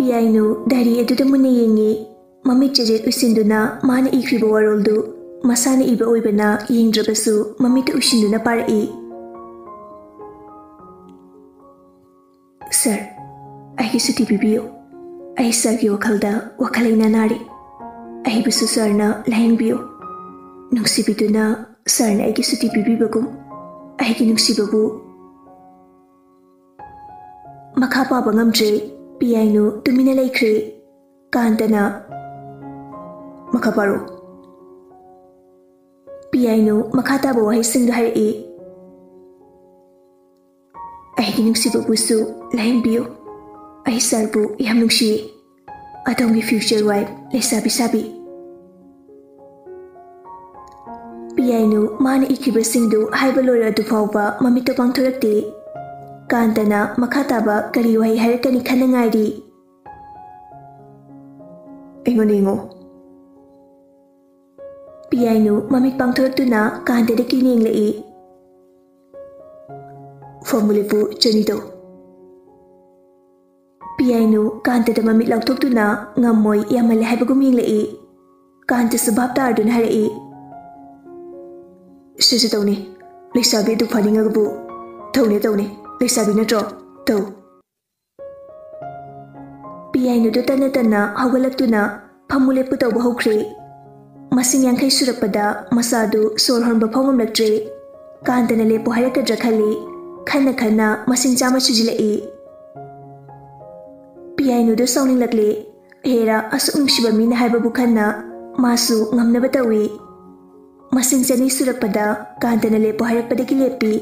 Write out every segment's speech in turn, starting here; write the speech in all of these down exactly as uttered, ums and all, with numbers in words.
ꯄꯤꯌꯥꯏꯅꯨ dairy ꯑꯗꯨꯗ ꯃꯨꯟꯅ ꯌꯦꯡꯉꯤ꯫ ꯃꯃꯤꯠ ꯆꯦꯖꯦꯠ ꯎꯏꯁꯤꯟꯗꯨꯅ ꯃꯥꯅ ꯏꯈ꯭ꯔꯤꯕ ꯋꯥꯔꯣꯜꯗꯨ ꯃꯁꯥꯅ ꯏꯕ ꯑꯣꯏꯕꯅ ꯌꯦꯡꯗ꯭ꯔꯕꯁꯨ ꯃꯃꯤꯠꯇ ꯎꯏꯁꯤꯟꯗꯨꯅ ꯄꯥꯔꯛꯏ꯫ "ꯁꯥꯔ, ꯑꯩꯒꯤ ꯁꯨꯇꯤ ꯄꯤꯕꯤꯌꯨ꯫ ꯑꯩ ꯁꯥꯔꯒꯤ ꯋꯥꯈꯜꯗ ꯋꯥꯈꯜ ꯂꯩꯅꯥ ꯅꯥꯔꯤ꯫ ꯑꯩꯕꯨꯁꯨ ꯁꯥꯔꯅ ꯂꯥꯌꯦꯡꯕꯤꯌꯨ꯫ ꯅꯨꯡꯁꯤꯕꯤꯗꯨꯅ ꯁꯥꯔꯅ ꯑꯩꯒꯤ ꯁꯨꯇꯤ ꯄꯤꯕꯤꯕꯒꯨꯝ ꯑꯩꯒꯤ ꯅꯨꯡꯁꯤꯕꯕꯨ"꯫ ꯃꯈꯥ ꯄꯥꯕ ꯉꯝꯗ꯭ꯔꯦ꯫ ꯄꯤꯌꯥꯏꯅꯨ ꯇꯨꯃꯤꯟꯅ ꯂꯩꯈ꯭ꯔꯦ꯫ ꯀꯥꯟꯇꯅ, "ꯃꯈꯥ ꯄꯥꯔꯣ"꯫ ꯄꯤꯌꯥꯏꯅꯨ ꯃꯈꯥ ꯇꯥꯕ ꯋꯥꯍꯩꯁꯤꯡꯗꯨ ꯍꯥꯏꯔꯛꯏ꯫ "ꯑꯩꯒꯤ ꯅꯨꯡꯁꯤꯕꯕꯨꯁꯨ ꯂꯥꯌꯦꯡꯕꯤꯌꯨ꯫ ꯑꯩ ꯁꯥꯔꯕꯨ ꯌꯥꯝ ꯅꯨꯡꯁꯤꯌꯦ꯫ ꯑꯗꯣꯝꯒꯤ future wife ꯂꯩꯁꯥꯕꯤ ꯁꯥꯕꯤ"꯫ ꯄꯤꯌꯥꯏꯅꯨ ꯃꯥꯅ ꯏꯈꯤꯕꯁꯤꯡꯗꯨ ꯍꯥꯏꯕ ꯂꯣꯏꯔ ꯑꯗꯨ ꯐꯥꯎꯕ ꯃꯃꯤꯠꯇꯣ ꯄꯥꯡꯊꯣꯔꯛꯇꯦ꯫ ꯀꯥꯟꯇꯅ ꯃꯈꯥ ꯇꯥꯕ ꯀꯔꯤ ꯋꯥꯍꯩ ꯍꯥꯏꯔꯛꯀꯅꯤ ꯈꯟꯅ ꯉꯥꯏꯔꯤ꯫ "ꯑꯩꯉꯣꯟꯗ ꯌꯦꯡꯉꯣ"꯫ ꯄꯤꯌꯥꯏꯅꯨ ꯃꯃꯤꯠ ꯄꯥꯡꯊꯣꯔꯛꯇꯨꯅ ꯀꯥꯟꯇꯗ ꯀꯤꯅ ꯌꯦꯡꯂꯛꯏ꯫ "ꯐꯣꯔꯃꯨꯂꯦꯄꯨ ꯆꯅꯤꯗꯣ"꯫ ꯄꯤꯌꯥꯏꯅꯨ ꯀꯥꯟꯇꯗ ꯃꯃꯤꯠ ꯂꯥꯎꯊꯣꯛꯇꯨꯅ ꯉꯝꯃꯣꯏ, ꯌꯥꯝꯃꯜꯂꯦ ꯍꯥꯏꯕꯒꯨꯝ ꯌꯦꯡꯂꯛꯏ꯫ ꯀꯥꯟꯇꯁꯨ ꯚꯥꯞ ꯇꯥꯔꯗꯨꯅ ꯍꯥꯏꯔꯛꯏ꯫ "ꯁꯤꯁꯨ ꯇꯧꯅꯤ꯫ ꯂꯩꯁꯥꯕꯤ ꯑꯗꯨ ꯐꯥꯅꯤꯡꯉꯒꯕꯨ ꯇꯧꯅꯦ, ꯇꯧꯅꯦ꯫ ꯂꯩꯁꯥꯕꯤ ꯅꯠꯇ꯭ꯔꯣ? ꯇꯧ"꯫ ꯄꯤꯌꯥꯏꯅꯨꯗꯨ ꯇꯟꯅ ꯇꯟꯅ ꯍꯧꯒꯠꯂꯛꯇꯨꯅ ꯐꯝꯃꯨ ꯂꯦꯞꯄꯨ ꯇꯧꯕ ꯍꯧꯈ꯭ꯔꯦ꯫ ꯃꯁꯤꯡ ꯌꯥꯡꯈꯩ ꯁꯨꯔꯛꯄꯗ ꯃꯁꯥꯗꯨ ꯁꯣꯔ ꯍꯣꯟꯕ ꯐꯥꯎ ꯉꯝꯂꯛꯇ꯭ꯔꯦ꯫ ꯀꯥꯟꯇꯅ ꯂꯦꯞꯄꯨ ꯍꯥꯏꯔꯛꯀꯗ꯭ꯔꯥ ꯈꯜꯂꯤ꯫ ꯈꯟꯅ ꯈꯟꯅ ꯃꯁꯤꯡ ꯆꯥꯝꯃ ꯁꯨꯖꯤꯜꯂꯛꯏ꯫ ꯄꯤꯌꯥꯏꯅꯨꯗꯨ ꯁꯥꯎꯅꯤꯡꯂꯛꯂꯦ꯫ ꯍꯦꯔꯥ ꯑꯁꯨꯛ ꯅꯨꯡꯁꯤꯕ ꯃꯤꯅ ꯍꯥꯏꯕꯕꯨ ꯈꯟꯅ ꯃꯥꯁꯨ ꯉꯝꯅꯕ ꯇꯧꯏ꯫ ꯃꯁꯤꯡ ꯆꯅꯤ ꯁꯨꯔꯛꯄꯗ ꯀꯥꯟꯇꯅ ꯂꯦꯞꯄꯨ ꯍꯥꯏꯔꯛꯄꯗꯒꯤ ꯂꯦꯞꯄꯤ꯫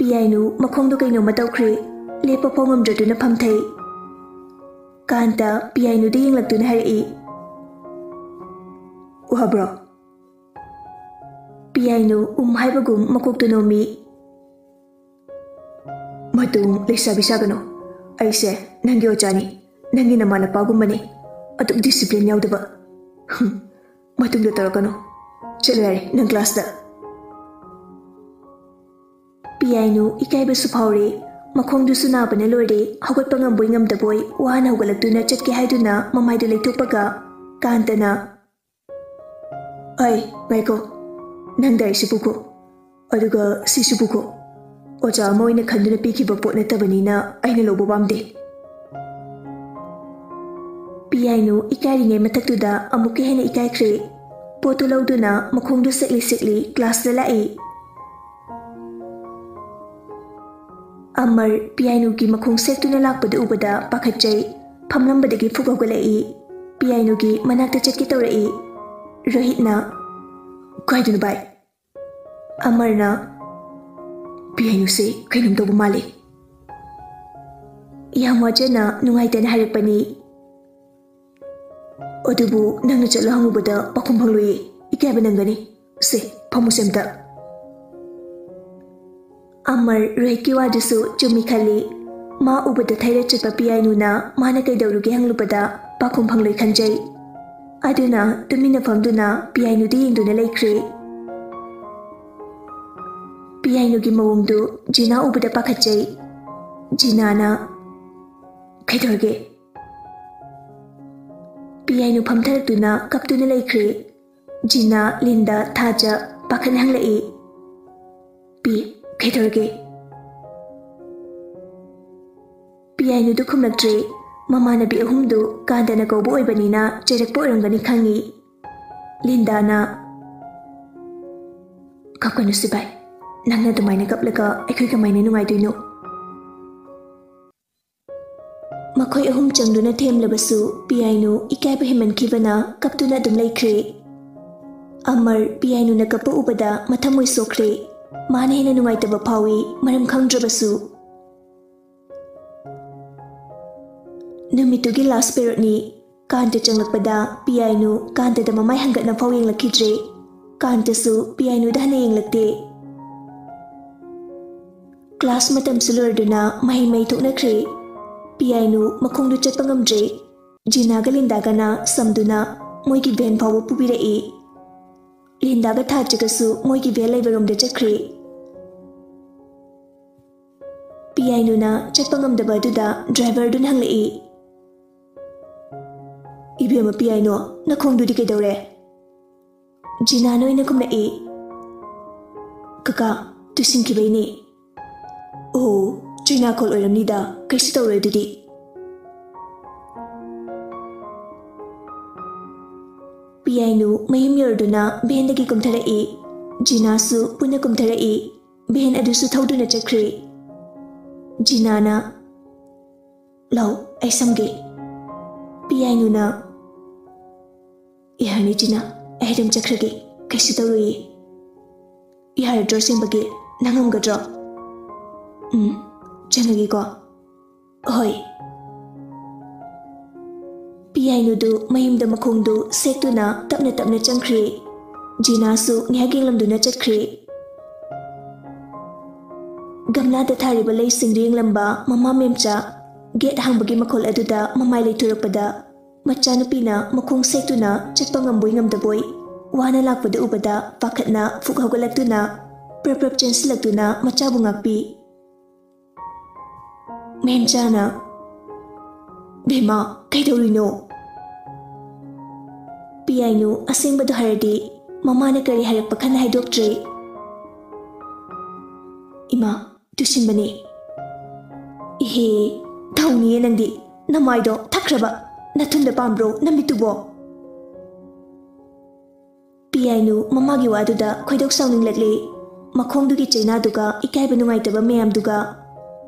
ꯄꯤꯌꯥꯏꯅꯨ ꯃꯈꯣꯡꯗꯣ ꯀꯩꯅꯣꯝꯃ ꯇꯧꯈ꯭ꯔꯦ꯫ ꯂꯦꯞꯄ ꯐꯥꯎ ꯉꯝꯗ꯭ꯔꯗꯨꯅ ꯐꯝꯊꯩ꯫ ꯀꯥꯟꯇ ꯄꯤꯌꯥꯏꯅꯨꯗ ꯌꯦꯡꯂꯛꯇꯨꯅ ꯍꯥꯏꯔꯛꯏ꯫ "ꯋꯥꯕ꯭ꯔꯣ?" ꯄꯤꯌꯥꯏꯅꯨ ꯎꯝ ꯍꯥꯏꯕꯒꯨꯝ ꯃꯀꯣꯛꯇꯨ ꯅꯣꯝꯃꯤ꯫ "ꯃꯇꯨꯡ ꯂꯩꯁꯥꯕꯤ ꯁꯥꯒꯅꯨ꯫ ꯑꯩꯁꯦ ꯅꯪꯒꯤ ꯑꯣꯖꯥꯅꯤ, ꯅꯪꯒꯤ ꯅꯃꯥ ꯅꯄꯥꯒꯨꯝꯕꯅꯤ꯫ ꯑꯗꯨꯛ discipline ꯌꯥꯎꯗꯕ꯫ ꯍꯨꯝ, ꯃꯇꯨꯡꯗ ꯇꯧꯔꯛꯀꯅꯨ꯫ ꯆꯠꯂꯣ ꯌꯥꯔꯦ, ꯅꯪ classꯇ"꯫ ꯄꯤꯌꯥꯏꯅꯨ ꯏꯀꯥꯏꯕꯁꯨ ꯐꯥꯎꯔꯦ꯫ ꯃꯈꯣꯡꯗꯨꯁꯨ ꯅꯥꯕꯅ ꯂꯣꯏꯔꯦ꯫ ꯍꯧꯒꯠꯄ ꯉꯝꯕꯣꯏ ꯉꯝꯗꯕꯣꯏ ꯋꯥꯅ ꯍꯧꯒꯠꯂꯛꯇꯨꯅ ꯆꯠꯀꯦ ꯍꯥꯏꯗꯨꯅ ꯃꯃꯥꯏꯗꯨ ꯂꯩꯊꯣꯛꯄꯒ ꯀꯥꯟꯇꯅ, "ꯑꯩ, ꯉꯥꯏꯈꯣ, ꯅꯪ ꯗꯥꯏꯔꯤꯁꯤ ꯄꯨꯈꯣ, ꯑꯗꯨꯒ ꯁꯤꯁꯨ ꯄꯨꯈꯣ꯫ ꯑꯣꯖꯥ ꯑꯃ ꯑꯣꯏꯅ ꯈꯟꯗꯨꯅ ꯄꯤꯈꯤꯕ ꯄꯣꯠ ꯅꯠꯇꯕꯅꯤꯅ ꯑꯩꯅ ꯂꯧꯕ ꯄꯥꯝꯗꯦ꯫" ꯄꯤꯌꯥꯏꯅꯨ ꯏꯀꯥꯏꯔꯤꯉꯩ ꯃꯊꯛꯇꯨꯗ ꯑꯃꯨꯛꯀ ꯍꯦꯟꯅ ꯏꯀꯥꯏꯈ꯭ꯔꯦ꯫ ꯄꯣꯠꯇꯨ ꯂꯧꯗꯨꯅ ꯃꯈꯣꯡꯗꯨ ꯁꯦꯛꯂꯤ ꯁꯦꯛꯂꯤ ꯀ꯭ꯂꯥꯁꯇ ꯂꯥꯛꯏ꯫ ꯑꯃꯔ ꯄꯤꯌꯥꯏꯅꯨꯒꯤ ꯃꯈꯣꯡ ꯁꯦꯛꯇꯨꯅ ꯂꯥꯛꯄꯗꯨ ꯎꯕꯗ ꯄꯥꯈꯠꯆꯩ꯫ ꯐꯝꯂꯝꯕꯗꯒꯤ ꯐꯨꯛ ꯍꯧꯒꯠꯂꯛꯏ꯫ ꯄꯤꯌꯥꯏꯅꯨꯒꯤ ꯃꯅꯥꯛꯇ ꯆꯠꯀꯦ ꯇꯧꯔꯛꯏ꯫ ꯔꯣꯍꯤꯠꯅ, "ꯀꯥꯏꯗꯅꯣ ꯚꯥꯏ?" ꯑꯃꯔꯅ, "ꯄꯤꯌꯥꯏꯅꯨꯁꯦ ꯀꯩꯅꯣꯝ ꯇꯧꯕ ꯃꯥꯜꯂꯦ꯫ ꯌꯥꯝ ꯋꯥꯖꯅ ꯅꯨꯡꯉꯥꯏꯇꯅ ꯍꯥꯏꯔꯛꯄꯅꯤ꯫" "ꯑꯗꯨꯕꯨ ꯅꯪꯅ ꯆꯠꯂ ꯍꯪꯉꯨꯕꯗ ꯄꯥꯎꯈꯨꯝ ꯐꯪꯂꯣꯏꯌꯦ꯫ ꯏꯀꯥꯏꯕ ꯅꯪꯒꯅꯤ꯫ ꯁꯦ, ꯐꯝꯃꯨꯁꯦ ꯑꯝꯇ꯫" ꯑꯃꯔ ꯔꯣꯍꯤꯠꯀꯤ ꯋꯥꯗꯨꯁꯨ ꯆꯨꯝꯃꯤ ꯈꯜꯂꯤ꯫ ꯃꯥ ꯎꯕꯗ ꯊꯩꯔ ꯆꯠꯄ ꯄꯤꯌꯥꯏꯅꯨꯅ ꯃꯥꯅ ꯀꯩꯗꯧꯔꯨꯒꯦ ꯍꯪꯂꯨꯕꯗ ꯄꯥꯎꯈꯨꯝ ꯐꯪꯂꯣꯏ ꯈꯟꯖꯩ꯫ ꯑꯗꯨꯅ ꯇꯨꯃꯤꯟꯅ ꯐꯝꯗꯨꯅ ꯄꯤꯌꯥꯏꯅꯨꯗ ꯌꯦꯡꯗꯨꯅ ꯂꯩꯈ꯭ꯔꯦ꯫ ꯄꯤꯌꯥꯏꯅꯨꯒꯤ ꯃꯑꯣꯡꯗꯨ ꯖꯤꯅꯥ ꯎꯕꯗ ꯄꯥꯈꯠꯆꯩ꯫ ꯖꯤꯅꯥꯅ, "ꯀꯩꯗꯧꯔꯒꯦ?" ꯄꯤꯌꯥꯏꯅꯨ ꯐꯝꯊꯔꯛꯇꯨꯅ ꯀꯞꯇꯨꯅ ꯂꯩꯈ꯭ꯔꯦ꯫ ꯖꯤꯅꯥ, ꯂꯤꯟꯗꯥ, ꯊꯥꯖ ꯄꯥꯈꯠꯅ ꯍꯪꯂꯛꯏ, "ꯄꯤ, ꯀꯩꯗꯧꯔꯒꯦ?" ꯄꯤꯌꯥꯏꯅꯨꯗꯨ ꯈꯨꯝꯂꯛꯇ꯭ꯔꯦ꯫ ꯃꯃꯥꯟꯅꯕꯤ ꯑꯍꯨꯝꯗꯨ ꯀꯥꯟꯗꯅ ꯀꯧꯕ ꯑꯣꯏꯕꯅꯤꯅ ꯆꯩꯔꯛꯄ ꯑꯣꯏꯔꯝꯒꯅꯤ ꯈꯪꯏ꯫ ꯂꯤꯟꯗꯥꯅ, "ꯀꯞꯀꯅꯨ ꯁꯤꯚꯥꯏ, ꯅꯪꯅ ꯑꯗꯨꯃꯥꯏꯅ ꯀꯞꯂꯒ ꯑꯩꯈꯣꯏ ꯀꯃꯥꯏꯅ ꯅꯨꯡꯉꯥꯏꯗꯣꯏꯅꯣ?" ꯃꯈꯣꯏ ꯑꯍꯨꯝ ꯆꯪꯗꯨꯅ ꯊꯦꯝꯂꯕꯁꯨ ꯄꯤꯌꯥꯏꯅꯨ ꯏꯀꯥꯏꯕ ꯍꯦꯟꯃꯟꯈꯤꯕꯅ ꯀꯞꯇꯨꯅ ꯑꯗꯨꯝ ꯂꯩꯈ꯭ꯔꯦ꯫ ꯑꯃꯔ ꯄꯤꯌꯥꯏꯅꯨꯅ ꯀꯞꯄ ꯎꯕꯗ ꯃꯊꯃꯣꯏ ꯁꯣꯛꯈ꯭ꯔꯦ꯫ ꯃꯥꯅ ꯍꯦꯟꯅ ꯅꯨꯡꯉꯥꯏꯇꯕ ꯐꯥꯎꯏ, ꯃꯔꯝ ꯈꯪꯗ꯭ꯔꯕꯁꯨ꯫ ꯅꯨꯃꯤꯠꯇꯨꯒꯤ ꯂꯥꯁ ꯄꯦꯔꯣꯠꯅꯤ꯫ ꯀꯥꯟꯇ ꯆꯪꯂꯛꯄꯗ ꯄꯤꯌꯥꯏꯅꯨ ꯀꯥꯟꯇꯗ ꯃꯃꯥꯏ ꯍꯪꯒꯠꯅ ꯐꯥꯎ ꯌꯦꯡꯂꯛꯈꯤꯗ꯭ꯔꯦ꯫ ꯀꯥꯟꯇꯁꯨ ꯄꯤꯌꯥꯏꯅꯨꯗ ꯍꯟꯅ ꯌꯦꯡꯂꯛꯇꯦ꯫ ꯀ꯭ꯂꯥꯁ ꯃꯇꯝꯁꯨ ꯂꯣꯏꯔꯗꯨꯅ ꯃꯍꯩ ꯃꯍꯩ ꯊꯣꯛꯅꯈ꯭ꯔꯦ꯫ ꯄꯤꯌꯥꯏꯅꯨ ꯃꯈꯣꯡꯗꯨ ꯆꯠꯄ ꯉꯝꯗ꯭ꯔꯦ꯫ ꯖꯤꯅꯥꯒ ꯂꯤꯟꯗꯥꯒꯅ ꯁꯝꯗꯨꯅ ꯃꯣꯏꯒꯤ ꯚꯦꯟ ꯐꯥꯎꯕ ꯄꯨꯕꯤꯔꯛꯏ꯫ ꯂꯤꯟꯗꯥꯒ ꯊꯥꯖꯒꯁꯨ ꯃꯣꯏꯒꯤ ꯚꯦꯟ ꯂꯩꯕꯔꯣꯝꯗ ꯆꯠꯈ꯭ꯔꯦ꯫ ꯄꯤꯌꯥꯏꯅꯨꯅ ꯆꯠꯄ ꯉꯝꯗꯕ ꯑꯗꯨꯗ ꯗ꯭ꯔꯥꯏꯚꯔꯗꯨꯅ ꯍꯪꯂꯛꯏ, "ꯏꯕꯦꯝꯃ ꯄꯤꯌꯥꯏꯅꯨ, ꯅꯈꯣꯡꯗꯨꯗꯤ ꯀꯩꯗꯧꯔꯦ?" ꯖꯤꯅꯥꯅ ꯑꯣꯏꯅ ꯈꯨꯝꯂꯛꯏ, "ꯀꯀꯥ, ꯇꯨꯁꯤꯟꯈꯤꯕꯩꯅꯦ꯫ ꯑꯣ, ꯆꯩꯅꯥꯈꯣꯜ ꯑꯣꯏꯔꯝꯅꯤꯗ, ꯀꯩꯁꯨ ꯇꯧꯔꯣꯏ ꯑꯗꯨꯗꯤ꯫" ꯄꯤꯌꯥꯏꯅꯨ ꯃꯌꯨꯝ ꯌꯧꯔꯗꯨꯅ ꯚꯦꯟꯗꯒꯤ ꯀꯨꯝꯊꯔꯛꯏ꯫ ꯖꯤꯅꯥꯁꯨ ꯄꯨꯟꯅ ꯀꯨꯝꯊꯔꯛꯏ꯫ ꯚꯦꯟ ꯑꯗꯨꯁꯨ ꯊꯧꯗꯨꯅ ꯆꯠꯈ꯭ꯔꯦ꯫ ꯖꯤꯅꯥꯅ, "ꯂꯥꯎ, ꯑꯩ ꯁꯝꯒꯦ꯫" ꯄꯤꯌꯥꯏꯅꯨꯅ, "ꯌꯥꯔꯅꯤ ꯖꯤꯅꯥ, ꯑꯩ ꯑꯗꯨꯝ ꯆꯠꯈ꯭ꯔꯒꯦ, ꯀꯩꯁꯨ ꯇꯧꯔꯣꯏꯌꯦ꯫" "ꯌꯥꯔꯗ꯭ꯔꯣ ꯑꯁꯦꯡꯕꯒꯤ? ꯅꯪ ꯉꯝꯒꯗ꯭ꯔꯣ?" "ꯎꯝ, ꯆꯪꯉꯒꯦꯀꯣ꯫" "ꯍꯣꯏ꯫" ꯄꯤꯌꯥꯏꯅꯨꯗꯨ ꯃꯌꯨꯝꯗ ꯃꯈꯣꯡꯗꯨ ꯁꯦꯛꯇꯨꯅ ꯇꯞꯅ ꯇꯞꯅ ꯆꯪꯈ꯭ꯔꯦ꯫ ꯖꯤꯅꯥꯁꯨ ꯉꯥꯏꯍꯥꯛ ꯌꯦꯡꯂꯝꯗꯨꯅ ꯆꯠꯈ꯭ꯔꯦ꯫ ꯒꯝꯂꯥꯗ ꯊꯥꯔꯤꯕ ꯂꯩꯁꯤꯡꯗꯨ ꯌꯦꯡꯂꯝꯕ ꯃꯃꯥ ꯃꯦꯝꯆꯥ ꯒꯦꯠ ꯍꯥꯡꯕꯒꯤ ꯃꯈꯣꯜ ꯑꯗꯨꯗ ꯃꯃꯥꯏ ꯂꯩꯊꯣꯔꯛꯄꯗ, ꯃꯆꯥꯅꯨꯄꯤꯅ ꯃꯈꯣꯡ ꯁꯦꯛꯇꯨꯅ ꯆꯠꯄ ꯉꯝꯕꯣꯏ ꯉꯝꯗꯕꯣꯏ ꯋꯥꯅ ꯂꯥꯛꯄꯗꯨ ꯎꯕꯗ ꯄꯥꯈꯠꯅ ꯐꯨꯛ ꯍꯧꯒꯠꯂꯛꯇꯨꯅ ꯄ꯭ꯔꯞ ꯄ꯭ꯔꯞ ꯆꯦꯟꯁꯤꯜꯂꯛꯇꯨꯅ ꯃꯆꯥꯕꯨ ꯉꯥꯛꯄꯤ꯫ ꯃꯦꯝꯆꯥꯅ, "ꯕꯦꯝꯃ, ꯀꯩꯗꯧꯔꯤꯅꯣ?" ꯄꯤꯌꯥꯏꯅꯨ ꯑꯁꯦꯡꯕꯗꯨ ꯍꯥꯏꯔꯗꯤ ꯃꯃꯥꯅ ꯀꯔꯤ ꯍꯥꯏꯔꯛꯄ ꯈꯟꯅ ꯍꯥꯏꯗꯣꯛꯇ꯭ꯔꯦ꯫ "ꯏꯃꯥ, ꯇꯨꯁꯤꯟꯕꯅꯦ꯫" "ꯏꯍꯦ, ꯊꯧꯅꯤꯌꯦ ꯅꯪꯗꯤ꯫ ꯅꯃꯥꯏꯗꯣ ꯊꯛꯈ꯭ꯔꯕ? ꯅꯊꯨꯟꯗ ꯄꯥꯟꯕ꯭ꯔꯣ ꯅꯃꯤꯠꯇꯨꯕꯣ?" ꯄꯤꯌꯥꯏꯅꯨ ꯃꯃꯥꯒꯤ ꯋꯥꯗꯨꯗ ꯈꯣꯏꯗꯧ ꯁꯥꯎꯅꯤꯡꯂꯛꯂꯦ꯫ ꯃꯈꯣꯡꯗꯨꯒꯤ ꯆꯩꯅꯥꯗꯨꯒ ꯏꯀꯥꯏꯕ ꯅꯨꯡꯉꯥꯏꯇꯕ ꯃꯌꯥꯝꯗꯨꯒ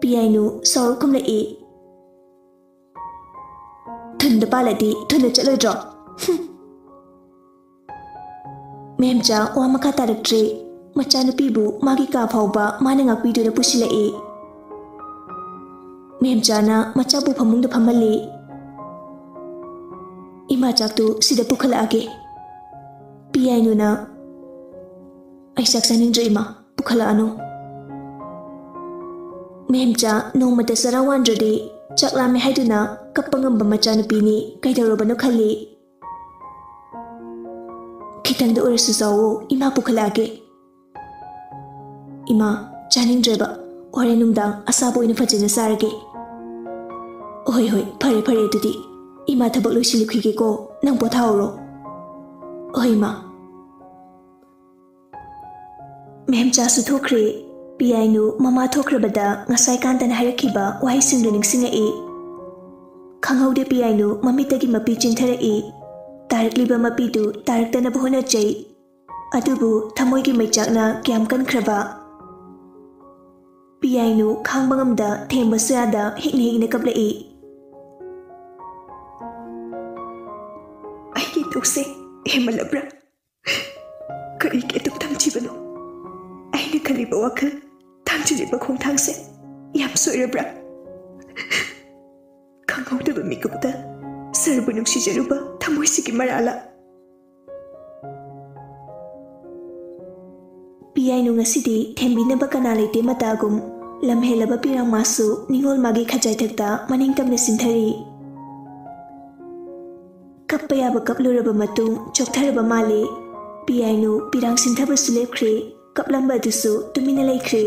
ꯄꯤꯌꯥꯏꯅꯨ ꯁꯥꯎꯔ ꯈꯨꯝꯂꯛꯏ, "ꯊꯨꯟꯗ ꯄꯥꯜꯂꯗꯤ ꯊꯨꯅ ꯆꯠꯂꯣꯏꯗ꯭ꯔꯣ?" ꯍꯨꯝ꯫ ꯃꯦꯝꯆꯥ ꯋꯥ ꯃꯈꯥ ꯇꯥꯔꯛꯇ꯭ꯔꯦ꯫ ꯃꯆꯥꯅꯨꯄꯤꯕꯨ ꯃꯥꯒꯤ ꯀꯥ ꯐꯥꯎꯕ ꯃꯥꯅ ꯉꯥꯛꯄꯤꯗꯨꯅ ꯄꯨꯁꯤꯜꯂꯛꯏ꯫ ꯃꯦꯝꯆꯥꯅ ꯃꯆꯥꯕꯨ ꯐꯃꯨꯡꯗ ꯐꯝꯍꯜꯂꯤ꯫ "ꯏꯃꯥ ꯆꯥꯛꯇꯨ ꯁꯤꯗ ꯄꯨꯈꯠꯂꯛꯑꯒꯦ꯫" ꯄꯤꯌꯥꯏꯅꯨꯅ, "ꯑꯩ ꯆꯥꯛ ꯆꯥꯅꯤꯡꯗ꯭ꯔꯦ ꯏꯃꯥ, ꯄꯨꯈꯠꯂꯛꯑꯅꯨ꯫" ꯃꯦꯝꯆꯥ ꯅꯣꯡꯃꯇ ꯆꯔꯥ ꯋꯥꯟꯗ꯭ꯔꯗꯤ ꯆꯥꯛ ꯂꯥꯝꯃꯦ ꯍꯥꯏꯗꯨꯅ ꯀꯞꯄ ꯉꯝꯕ ꯃꯆꯥꯅꯨꯄꯤꯅꯤ, ꯀꯩꯗꯧꯔꯕꯅꯣ ꯈꯜꯂꯤ꯫ "ꯈꯤꯇꯪꯗ ꯑꯣꯏꯔꯁꯨ ꯆꯥꯎꯋꯣ, ꯏꯃꯥ ꯄꯨꯈꯠꯂꯛꯑꯒꯦ꯫" "ꯏꯃꯥ, ꯆꯥꯅꯤꯡꯗ꯭ꯔꯦꯕ, ꯍꯣꯔꯦꯟ ꯅꯨꯡꯗꯥꯡ ꯑꯁꯥꯕ ꯑꯣꯏꯅ ꯐꯖꯅ ꯆꯥꯔꯒꯦ꯫ ꯍꯣꯏ, ꯍꯣꯏ, ꯐꯔꯦ, ꯐꯔꯦ, ꯑꯗꯨꯗꯤ ꯏꯃꯥ ꯊꯕꯛ ꯂꯣꯏꯁꯤꯜꯂꯨꯈꯤꯒꯦꯀꯣ, ꯅꯪ ꯄꯣꯊꯥꯍꯧꯔꯣ꯫ ꯍꯣꯏ, ꯏꯃꯥ꯫ ꯃꯦꯝꯆꯥꯁꯨ ꯊꯣꯛꯈ꯭ꯔꯦ꯫ ꯄꯤꯌꯥꯏꯅꯨ ꯃꯃꯥ ꯊꯣꯛꯈ꯭ꯔꯕꯗ ꯉꯁꯥꯏ ꯀꯥꯟꯇꯅ ꯍꯥꯏꯔꯛꯈꯤꯕ ꯋꯥꯍꯩꯁꯤꯡꯗꯨ ꯅꯤꯡꯁꯤꯡꯂꯛꯏ꯫ ꯈꯪꯍꯧꯗꯦ ꯄꯤꯌꯥꯏꯅꯨ ꯃꯃꯤꯠꯇꯒꯤ ꯃꯄꯤ ꯆꯦꯟꯊꯔꯛꯏ꯫ ꯇꯥꯔꯛꯂꯤꯕ ꯃꯄꯤꯗꯨ ꯇꯥꯔꯛꯇꯅꯕ ꯍꯣꯠꯅꯖꯩ꯫ ꯑꯗꯨꯕꯨ ꯊꯃꯣꯏꯒꯤ ꯃꯩꯆꯥꯛꯅ ꯀꯌꯥꯝ ꯀꯟꯈ꯭ꯔꯕ! ꯄꯤꯌꯥꯏꯅꯨ ꯈꯥꯡꯕ ꯉꯝꯗ ꯊꯦꯝꯕꯁꯨ ꯌꯥꯗ ꯍꯤꯛꯅ ꯍꯤꯛꯅ ꯀꯞꯂꯛꯏ꯫ ꯑꯩꯒꯤ ꯗꯨꯛꯁꯦ ꯍꯦꯟꯃꯜꯂꯕ꯭ꯔꯥ? ꯀꯔꯤꯒꯤ ꯑꯗꯨꯛ ꯊꯝꯊꯤꯕꯅꯣ? ꯑꯩꯅ ꯈꯜꯂꯤꯕ ꯋꯥꯈꯜ, ꯊꯥꯡꯖꯤꯜꯂꯤꯕ ꯈꯣꯡꯊꯥꯡꯁꯦ ꯌꯥꯝ ꯁꯣꯏꯔꯕ꯭ꯔꯥ? ꯈꯪꯍꯧꯗꯕ ꯃꯤꯀꯨꯞꯇ ꯁꯔꯕꯨ ꯅꯨꯡꯁꯤꯖꯔꯨꯕ ꯊꯃꯣꯏꯁꯤꯒꯤ ꯃꯔꯥꯜꯂ? ꯄꯤꯌꯥꯏꯅꯨ ꯉꯁꯤꯗꯤ ꯊꯦꯝꯕꯤꯅꯕ ꯀꯅꯥ ꯂꯩꯇꯦ ꯃꯇꯥꯒꯨꯝ, ꯂꯝꯍꯦꯜꯂꯕ ꯄꯤꯔꯥꯡꯃꯥꯁꯨ ꯅꯤꯉꯣꯜ ꯃꯥꯒꯤ ꯈꯖꯥꯏꯊꯛꯇ ꯃꯅꯤꯡ ꯇꯝꯅ ꯆꯤꯟꯊꯔꯤ꯫ ꯀꯞꯄ ꯌꯥꯕ ꯀꯞꯂꯨꯔꯕ ꯃꯇꯨꯡ ꯆꯣꯛꯊꯔꯕ ꯃꯥꯜꯂꯤ꯫ ꯄꯤꯌꯥꯏꯅꯨ ꯄꯤꯔꯥꯡ ꯁꯤꯟꯊꯕꯁꯨ ꯂꯦꯞꯈ꯭ꯔꯦ, ꯀꯞꯂꯝꯕ ꯑꯗꯨꯁꯨ ꯇꯨꯃꯤꯟꯅ ꯂꯩꯈ꯭ꯔꯦ꯫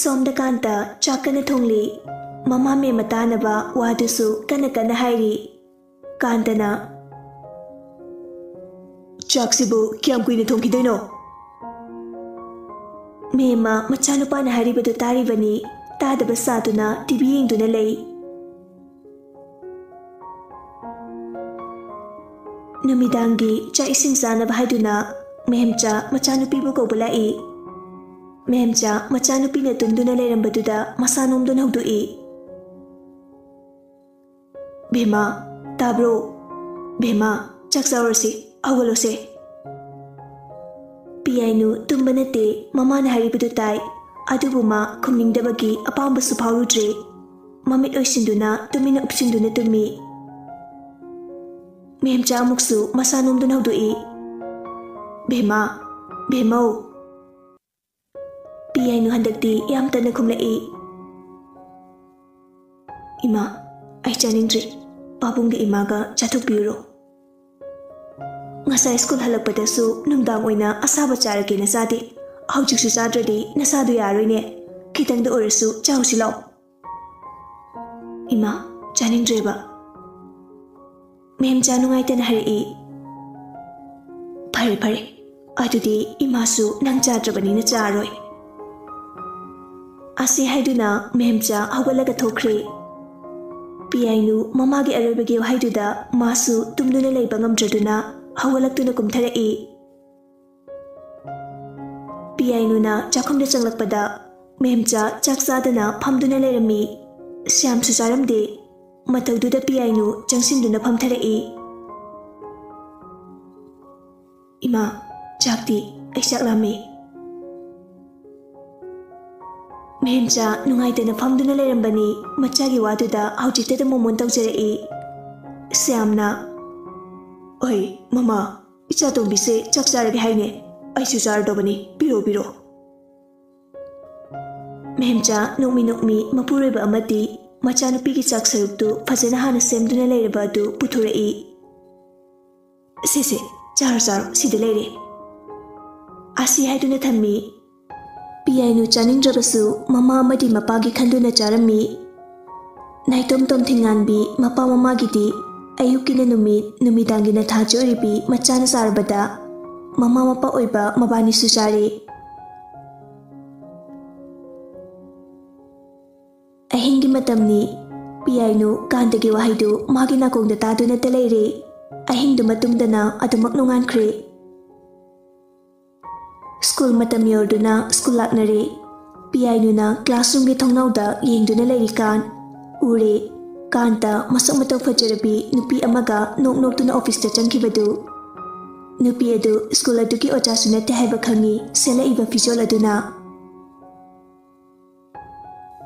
ꯁꯣꯝꯗ ꯀꯥꯟꯇ ꯆꯥꯛ ꯀꯟꯅ ꯊꯣꯡꯂꯤ꯫ ꯃꯃꯥ ꯃꯦꯝꯃ ꯇꯥꯅꯕ ꯋꯥꯗꯨꯁꯨ ꯀꯟꯅ ꯀꯟꯅ ꯍꯥꯏꯔꯤ꯫ ꯀꯥꯟꯇꯅ, "ꯆꯥꯛꯁꯤꯕꯨ ꯀꯌꯥꯝ ꯀꯨꯏꯅ ꯊꯣꯡꯈꯤꯗꯣꯏꯅꯣ?" ꯃꯦꯝꯃ ꯃꯆꯥꯅꯨꯄꯥꯅ ꯍꯥꯏꯔꯤꯕꯗꯨ ꯇꯥꯔꯤꯕꯅꯤ꯫ ꯇꯥꯗꯕ ꯁꯥꯗꯨꯅ ꯇꯤꯚꯤ ꯌꯦꯡꯗꯨꯅ ꯂꯩ꯫ ꯅꯨꯃꯤꯗꯥꯡꯒꯤ ꯆꯥꯛ ꯏꯁꯤꯡ ꯆꯥꯅꯕ ꯍꯥꯏꯗꯨꯅ ꯃꯦꯝꯆꯥ ꯃꯆꯥꯅꯨꯄꯤꯕꯨ ꯀꯧꯕ ꯂꯥꯛꯏ꯫ ꯃꯦꯝꯆꯥ ꯃꯆꯥꯅꯨꯄꯤꯅ ꯇꯨꯝꯗꯨꯅ ꯂꯩꯔꯝꯕꯗꯨꯗ ꯃꯁꯥ ꯅꯣꯝꯗꯨꯅ ꯍꯧꯗꯣꯛꯏ꯫ "ꯕꯦꯝꯃ, ꯇꯥꯕ꯭ꯔꯣ? ꯕꯦꯝꯃ, ꯆꯥꯛ ꯆꯥꯔꯨꯔꯁꯤ, ꯍꯧꯒꯠꯂꯣꯁꯦ꯫" ꯄꯤꯌꯥꯏꯅꯨ ꯇꯨꯝꯕ ꯅꯠꯇꯦ, ꯃꯃꯥꯅ ꯍꯥꯏꯔꯤꯕꯗꯨ ꯇꯥꯏ꯫ ꯑꯗꯨꯕꯨ ꯃꯥ ꯈꯨꯝꯅꯤꯡꯗꯕꯒꯤ ꯑꯄꯥꯝꯕꯁꯨ ꯐꯥꯎꯔꯨꯗ꯭ꯔꯦ꯫ ꯃꯃꯤꯠ ꯑꯣꯏꯁꯤꯟꯗꯨꯅ ꯇꯨꯃꯤꯟꯅ ꯎꯞꯁꯤꯟꯗꯨꯅ ꯇꯨꯝꯃꯤ꯫ ꯃꯦꯝꯆꯥ ꯑꯃꯨꯛꯁꯨ ꯃꯁꯥ ꯅꯣꯝꯗꯨꯅ ꯍꯧꯗꯣꯛꯏ꯫ "ꯕꯦꯝꯃ, ꯕꯦꯝꯃꯧ!" ꯄꯤꯌꯥꯏꯅꯨ ꯍꯟꯗꯛꯇꯤ ꯌꯥꯝ ꯇꯟꯅ ꯈꯨꯝꯂꯛꯏ꯫ "ꯏꯃꯥ, ꯑꯩ ꯆꯥꯅꯤꯡꯗ꯭ꯔꯦ꯫ ꯄꯥꯕꯨꯡꯒ ꯏꯃꯥꯒ ꯆꯥꯊꯣꯛꯄꯤꯔꯨꯔꯣ꯫" ꯉꯁꯥꯏ ꯁ꯭ꯀꯨꯜ ꯍꯜꯂꯛꯄꯗꯁꯨ ꯅꯨꯡꯗꯥꯡ ꯑꯣꯏꯅ ꯑꯁꯥꯕ ꯆꯥꯔꯒꯦꯅ ꯆꯥꯗꯦ꯫ ꯍꯧꯖꯤꯛꯁꯨ ꯆꯥꯗ꯭ꯔꯗꯤ ꯅꯁꯥꯗꯣ ꯌꯥꯔꯣꯏꯅꯦ꯫ ꯈꯤꯇꯪꯗ ꯑꯣꯏꯔꯁꯨ ꯆꯥꯎꯁꯤ ꯂꯥꯛꯑꯣ꯫ ꯏꯃꯥ, ꯆꯥꯅꯤꯡꯗ꯭ꯔꯦꯕ꯫ ꯃꯦꯝꯆꯥ ꯅꯨꯡꯉꯥꯏꯇꯅ ꯍꯥꯏꯔꯛꯏ꯫ ꯐꯔꯦ ꯐꯔꯦ, ꯑꯗꯨꯗꯤ ꯏꯃꯥꯁꯨ ꯅꯪ ꯆꯥꯗ꯭ꯔꯕꯅꯤꯅ ꯆꯥꯔꯣꯏ꯫ ꯑꯁꯤ ꯍꯥꯏꯗꯨꯅ ꯃꯦꯝꯆꯥ ꯍꯧꯒꯠꯂꯒ ꯊꯣꯛꯈ꯭ꯔꯦ꯫ ꯄꯤꯌꯥꯏꯅꯨ ꯃꯃꯥꯒꯤ ꯑꯔꯣꯏꯕꯒꯤ ꯋꯥꯍꯩꯗꯨꯗ ꯃꯥꯁꯨ ꯇꯨꯝꯗꯨꯅ ꯂꯩꯕ ꯉꯝꯗ꯭ꯔꯗꯨꯅ ꯍꯧꯒꯠꯂꯛꯇꯨꯅ ꯀꯨꯝꯊꯔꯛꯏ꯫ ꯄꯤꯌꯥꯏꯅꯨꯅ ꯆꯥꯛꯈꯨꯝꯗ ꯆꯪꯂꯛꯄꯗ ꯃꯦꯝꯆꯥ ꯆꯥꯛ ꯆꯥꯗꯅ ꯐꯝꯗꯨꯅ ꯂꯩꯔꯝꯃꯤ꯫ ꯁ꯭ꯌꯥꯝꯁꯨ ꯆꯥꯔꯝꯗꯦ꯫ ꯃꯇꯧꯗꯨꯗ ꯄꯤꯌꯥꯏꯅꯨ ꯆꯪꯁꯤꯟꯗꯨꯅ ꯐꯝꯊꯔꯛꯏ꯫ ꯏꯃꯥ, ꯆꯥꯛꯇꯤ? ꯑꯩ ꯆꯥꯛ ꯂꯥꯝꯃꯦ꯫ ꯃꯦꯝꯆꯥ ꯅꯨꯡꯉꯥꯏꯇꯅ ꯐꯝꯗꯨꯅ ꯂꯩꯔꯝꯕꯅꯤ꯫ ꯃꯆꯥꯒꯤ ꯋꯥꯗꯨꯗ ꯍꯧꯖꯤꯛꯇꯗ ꯃꯣꯃꯣꯟ ꯇꯧꯖꯔꯛꯏ꯫ ꯁ꯭ꯌꯥꯝꯅ, ꯑꯣꯏ, ꯃꯃꯥ, ꯏꯆꯥꯇꯣꯝꯕꯤꯁꯦ ꯆꯥꯛ ꯆꯥꯔꯒꯦ ꯍꯥꯏꯅꯦ꯫ ꯑꯩꯁꯨ ꯆꯥꯔꯗꯧꯕꯅꯤ꯫ ꯄꯤꯔꯣ, ꯄꯤꯔꯣ꯫ ꯃꯦꯝꯆꯥ ꯅꯣꯛꯃꯤ ꯅꯣꯛꯃꯤ ꯃꯄꯨꯔꯣꯏꯕ ꯑꯃꯗꯤ ꯃꯆꯥꯅꯨꯄꯤꯒꯤ ꯆꯥꯛ ꯁꯔꯨꯛꯇꯨ ꯐꯖꯅ ꯍꯥꯟꯅ ꯁꯦꯝꯗꯨꯅ ꯂꯩꯔꯕ ꯑꯗꯨ ꯄꯨꯊꯣꯔꯛꯏ꯫ "ꯁꯦ, ꯁꯦ, ꯆꯥꯔꯣ, ꯆꯥꯔꯣ, ꯁꯤꯗ ꯂꯩꯔꯦ꯫" ꯑꯁꯤ ꯍꯥꯏꯗꯨꯅ ꯊꯝꯃꯤ꯫ ꯄꯤꯌꯥꯏꯅꯨ ꯆꯥꯅꯤꯡꯗ꯭ꯔꯕꯁꯨ ꯃꯃꯥ ꯑꯃꯗꯤ ꯃꯄꯥꯒꯤ ꯈꯟꯗꯨꯅ ꯆꯥꯔꯝꯃꯤ꯫ ꯅꯥꯏꯇꯣꯝ ꯇꯣꯝ ꯊꯤꯡꯉꯥꯟꯕꯤ ꯃꯄꯥ ꯃꯃꯥꯒꯤꯗꯤ ꯑꯌꯨꯛꯀꯤꯅ ꯅꯨꯃꯤꯠ, ꯅꯨꯃꯤꯗꯥꯡꯒꯤꯅ ꯊꯥ ꯆꯣꯏꯔꯤꯕꯤ ꯃꯆꯥꯅ ꯆꯥꯔꯕꯗ ꯃꯃꯥ ꯃꯄꯥ ꯑꯣꯏꯕ ꯃꯕꯥꯅꯤꯁꯨ ꯆꯥꯔꯦ꯫ ꯑꯍꯤꯡꯒꯤ ꯃꯇꯝꯅꯤ꯫ ꯄꯤꯌꯥꯏꯅꯨ ꯀꯥꯟꯇꯒꯤ ꯋꯥꯍꯩꯗꯨ ꯃꯥꯒꯤ ꯅꯥꯀꯣꯡꯗ ꯇꯥꯗꯨꯅꯇ ꯂꯩꯔꯦ꯫ ꯑꯍꯤꯡꯗꯨꯃ ꯇꯨꯝꯗꯅ ꯑꯗꯨꯃꯛ ꯅꯣꯡꯉꯥꯟꯈ꯭ꯔꯦ꯫ ꯁ꯭ꯀꯨꯜ ꯃꯇꯝ ꯌꯧꯔꯗꯨꯅ ꯁ꯭ꯀꯨꯜ ꯂꯥꯛꯅꯔꯦ꯫ ꯄꯤꯌꯥꯏꯅꯨꯅ ꯀ꯭ꯂꯥꯁꯔꯨꯝꯒꯤ ꯊꯣꯡꯅꯥꯎꯗ ꯌꯦꯡꯗꯨꯅ ꯂꯩꯔꯤꯀꯥꯟ ꯎꯔꯦ, ꯀꯥꯟꯇ ꯃꯁꯛ ꯃꯇꯧ ꯐꯖꯔꯕꯤ ꯅꯨꯄꯤ ꯑꯃꯒ ꯅꯣꯛ ꯅꯣꯛꯇꯨꯅ ꯑꯣꯐꯤꯁꯇ ꯆꯪꯈꯤꯕꯗꯨ꯫ ꯅꯨꯄꯤ ꯑꯗꯨ ꯁ꯭ꯀꯨꯜ ꯑꯗꯨꯒꯤ ꯑꯣꯖꯥꯁꯨ ꯅꯠꯇꯦ ꯍꯥꯏꯕ ꯈꯪꯉꯤ, ꯁꯦꯠꯂꯛꯏꯕ ꯐꯤꯖꯣꯜ ꯑꯗꯨꯅ꯫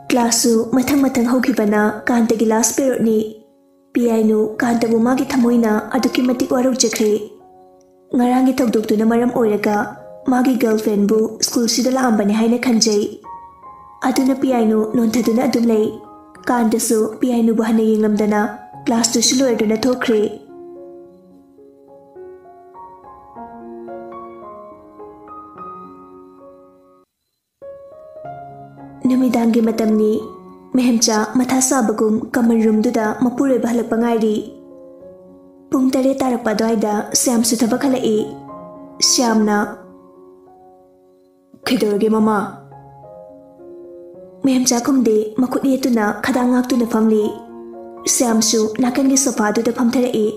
ꯀ꯭ꯂꯥꯁꯁꯨ ꯃꯊꯪ ꯃꯊꯪ ꯍꯧꯈꯤꯕꯅ ꯀꯥꯟꯇꯒꯤ ꯂꯥꯁ ꯄꯦꯔꯣꯠꯅꯤ꯫ ꯄꯤꯌꯥꯏꯅꯨ ꯀꯥꯟꯇꯕꯨ ꯃꯥꯒꯤ ꯊꯃꯣꯏꯅ ꯑꯗꯨꯛꯀꯤ ꯃꯇꯤꯛ ꯋꯥꯔꯧꯖꯈ꯭ꯔꯦ꯫ ꯉꯔꯥꯡꯒꯤ ꯊꯧꯗꯣꯛꯇꯨꯅ ꯃꯔꯝ ꯑꯣꯏꯔꯒ ꯃꯥꯒꯤ ꯒꯔꯜꯐ꯭ꯔꯦꯟꯕꯨ ꯁ꯭ꯀꯨꯜꯁꯤꯗ ꯂꯥꯛꯑꯝꯕꯅꯤ ꯍꯥꯏꯅ ꯈꯟꯖꯩ꯫ ꯑꯗꯨꯅ ꯄꯤꯌꯥꯏꯅꯨ ꯅꯣꯟꯊꯗꯨꯅ ꯑꯗꯨꯝ ꯂꯩ꯫ ꯀꯥꯟꯇꯁꯨ ꯄꯤꯌꯥꯏꯅꯨꯕꯨ ꯍꯟꯅ ꯌꯦꯡꯂꯝꯗꯅ ꯀ꯭ꯂꯥꯁꯇꯨꯁꯨ ꯂꯣꯏꯔꯗꯨꯅ ꯊꯣꯛꯈ꯭ꯔꯦ꯫ ꯅꯨꯃꯤꯗꯥꯡꯒꯤ ꯃꯇꯝꯅꯤ꯫ ꯃꯦꯍꯦꯝꯆꯥ ꯃꯊꯥ ꯁꯥꯕꯒꯨꯝ ꯀꯃꯟ ꯔꯨꯝꯗꯨꯗ ꯃꯄꯨꯔꯣꯏꯕ ꯍꯜꯂꯛꯄ ꯉꯥꯏꯔꯤ꯫ ꯄꯨꯡ ꯇꯔꯦꯠ ꯇꯥꯔꯛꯄ ꯑꯗꯨꯋꯥꯏꯗ ꯁ꯭ꯌꯥꯝꯁꯨ ꯊꯕꯛ ꯍꯜꯂꯛꯏ꯫ ꯁ꯭ꯌꯥꯝꯅ, "ꯀꯩꯗꯧꯔꯒꯦ ꯃꯃꯥ?" ꯃꯦꯍꯦꯝꯆꯥ ꯈꯨꯝꯗꯦ, ꯃꯈꯨꯠ ꯌꯦꯠꯇꯨꯅ ꯈꯗꯥꯡ ꯉꯥꯛꯇꯨꯅ ꯐꯝꯂꯤ꯫ ꯁ꯭ꯌꯥꯝꯁꯨ ꯅꯥꯀꯟꯒꯤ ꯁꯣꯐꯥꯗꯨꯗ ꯐꯝꯊꯔꯛꯏ꯫